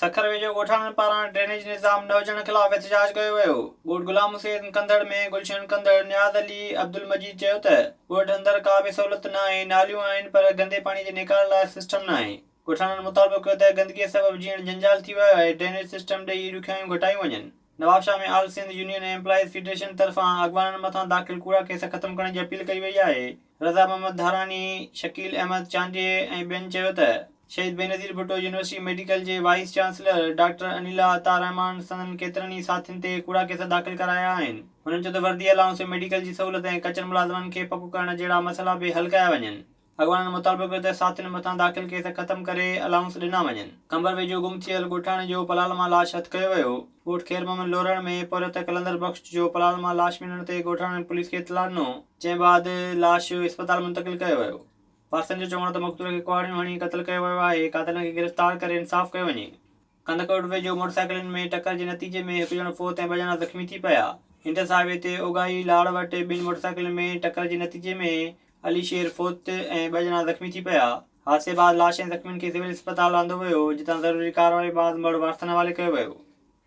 سکر ويجهو ڳوٺاڻن پاران ڊرينيج نظام نه هجڻ خلاف احتجاج ڪيو ويو. ڳوٺ غلام حسين ڪنڌڙ ۾ گلشن ڪنڌڙ، نياز علي، عبدالمجيد چيو ته ڳوٺ اندر ڪا به سهولت ناهي، ناليون آهن پر گندي پاڻي جي نيڪال لاء سسٽم ناهي. ڳوٺاڻن مطالبو ڪيو ته گندگي سبب جيئڻ جنجال ٿي ويو آهي، ڊرينيج سسٽم ڏئي ڏکيائيون گهٽايون وڃن. Nawabshah ۾ all Sindh union employees federation طرفان اڳواڻن مٿان داخل ڪوڙا ڪيس ختم ڪرڻ جي اپيل ڪئي وئي آهي. رضا محمد ڌاراڻي، شڪيل احمد چانڊيي ۽ ٻين چيو ته شهيد بينظير ڀٽو يونيورسٽي ميڊيڪل جي vice chancellor doctor Anila Ata Rehman سندن ڪيترن ئي ساٿين تي ڪوڙا ڪيس داخل ڪرايا آهن. هنن چيو ته وردي الائونس، ميڊيڪل جي سهولت ۽ ڪچن ملازمن کي پڪو ڪرڻ جهڙا مسئلا به حل ڪيا وڃن. اڳواڻن مطالبو ڪيو ته ساٿين مٿان داخل ڪيس ختم ڪري الائونس ڏنا وڃن. قمبر ويجهو گم ٿيل ڳوٺاڻي جو پلال مان لاش هٿ ڪيو ويو. ڳوٺ خير محمد لورڻ ۾ پورهيت قلندر بخش جو پلال مان لاش ملڻ تي ڳوٺاڻن پوليس کي اطلاع ڏنو، جنهن بعد لاش اسپتال منتقل ڪيو ويو. وارثن جو چوڻ هو ته مقتول کي ڪهاڙيون هڻي قتل ڪيو ويو آهي، قاتلن کي گرفتار ڪري انصاف ڪيو وڃي. ڪنڌڪوٽ ويجهو موٽرسائيڪلن ۾ ٽڪر جي نتيجي ۾ هڪ ڄڻو فوت ۽ ٻه ڄڻا زخمي ٿي پيا. انڊس هاء وي تي اوڳاهي لاڙ وٽ ٻن موٽرسائيڪلن ۾ ٽڪر جي نتيجي ۾ علي شير فوت ۽ ٻه ڄڻا زخمي ٿي پيا. حادثي بعد لاش ۽ زخمين کي سول اسپتال آندو ويو، جتان ضروري ڪارروائي بعد مڙهه وارثن حوالي ڪيو ويو.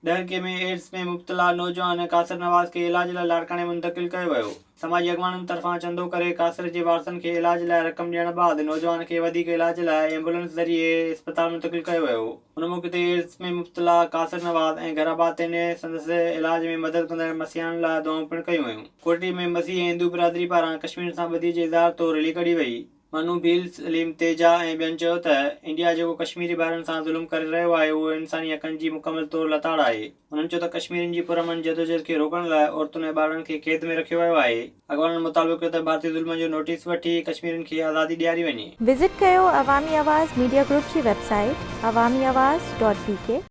ڏهرڪي ۾ ايڊز ۾ مبتلا نوجوان قاصر نواز کي علاج لاء لاڙڪاڻي منتقل ڪيو ويو. سماجي اڳواڻن طرفان چندو ڪري قاصر جي وارثن کي علاج لاء رقم ڏيڻ بعد نوجوان کي وڌيڪ علاج لاء ايمبولينس ذريعي اسپتال منتقل ڪيو ويو. ان موقعي تي ايڊز ۾ مبتلا قاصر نواز ۽ گهرڀاتين سندس علاج ۾ مدد ڪندڙ مسيحائن لاء دعائون پڻ ڪيون ويون. ڪوٽڙي ۾ مسيح ۽ هندو برادري پاران ڪشميرين سان ٻڌي جي اظهار طور ريلي ڪڍي وئي. منو ڀيل، سليم تيجا ۽ ٻين چيو ته انڊيا جيڪو ڪشميري ڀائرن سان ظلم ڪري رهيو آهي اهو انساني حقن جي مڪمل طور لتاڙ آهي. هنن چيو ته ڪشميرين جي پرامن جدوجهد کي روڪڻ لاء عورتن ۽ ٻارڙن کي قيد ۾ رکيو ويو آهي. اڳواڻن مطالبو ڪيو ته ڀارتي ظلمن جو نوٽيس وٺي ڪشميرين کي آزادي ڏياري وڃي. وزٽ ڪيو عوامي آواز ميڊيا گروپ جي website Awami Awaz dot B K.